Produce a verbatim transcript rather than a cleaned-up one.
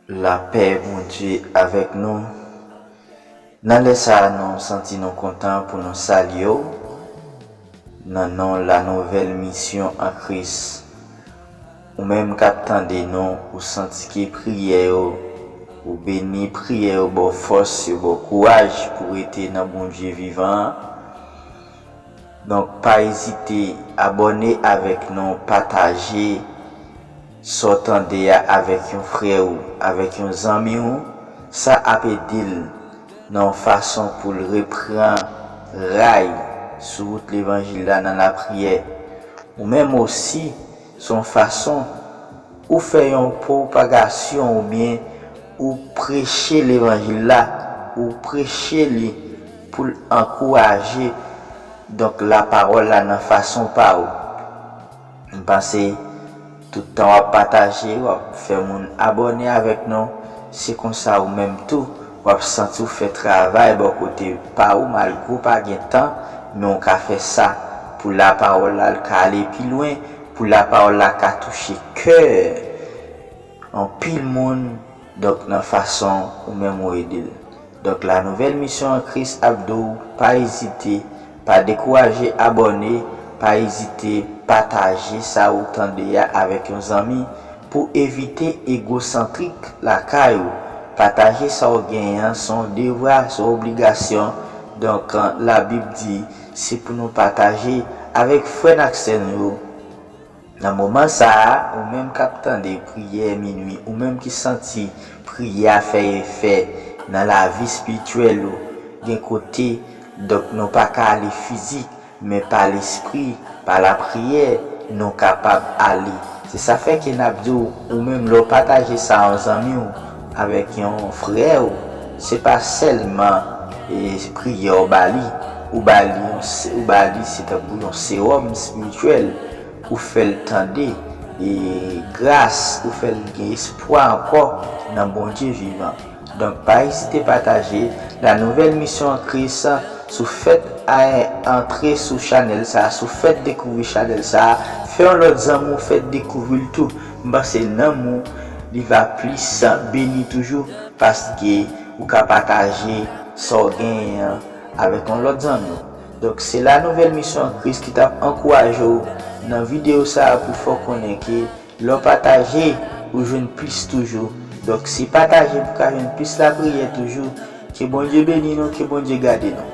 Lapè Bondye avèk nou. Nan lè sa a, nou santi nou kontan pou nou salye w nan non La Nouvelle Mission en Christ. Ou menm k ap tande nou, ou santi ke priyè yo, ou beni, priyè yo ba w fòs, yo ba w kouraj pou rete nan Bondye vivan an. Donk, pa ezite abòne avèk nou, pataje sa w tande a avèk yon frè ou, avèk yon zanmi ou. Sa ap ede l nan yon fason pou l repran ray sou wout levanjil la nan lapriyè. Ou menm osi, se yon fason ou fè yon pwopagasyon oubyen ou preche levanjil la, ou preche li pou l ankouraje, donk, lapawòl la nan fason pa w. M panse tout tan w ap pataje, w ap fè moun abòne avèk nou, se konsa ou menm tou, w ap santi w fè travay bò kote pa w, malgre w pa gen tan, men w ka fè sa pou lapawòl la ka ale pi lwen, pou lapawòl la ka touche kè anpil moun, donk, nan fason ou menm ou ede l. Donk, La Nouvelle Mission en Christ ap di w, pa ezite, pa dekouraje abòne, pa ezite pataje sa ou tande a avèk yon zanmi pou evite egosantrik lakay ou. Pataje sa w genyen an, se yon devwa, se yon obligasyon. Donk, Labib di, se pou nou pataje avèk frè n ak sè nou yo. Nan moman sa a, ou menm k ap tande priyè minwi, ou menm ki santi priyè a fè efè nan lavi espirityèl ou, gen kote, donk, nou pa ka ale fizik, men pa lespri, pa lapriyè, nou kapab ale. Se sa fè ke n ap di w, ou menm lè w pataje sa a yon zanmi w, avèk yon frè w, se pa sèlman e, priyè w ba li, ou ba li yon se- ou ba li se tankou yon sewòm espirityèl, ou fè l tande e gras, ou fè l gen espwa ankò nan Bondye vivan. Donk, pa ezite pataje La Nouvelle Mission en Christ. Si w fèk antre sou chanèl sa a, si w fèk dekouvri chanèl sa a, fè yon lòt zanmi w fèk dekouvri l tou. M panse nanm ou, li va plis beni toujou, paske ou ka pataje sa w genyen an avèk yon lòt zanmi w. Donk, se La Nouvelle Mission en Christ ki t ap ankouraje w nan videyo sa a pou fè w konnen ke lè w pataje, ou jwenn plis toujou. Donk, se pataje pou w ka jwenn plis lapriyè toujou. Ke Bondye beni nou, ke Bondye gade nou.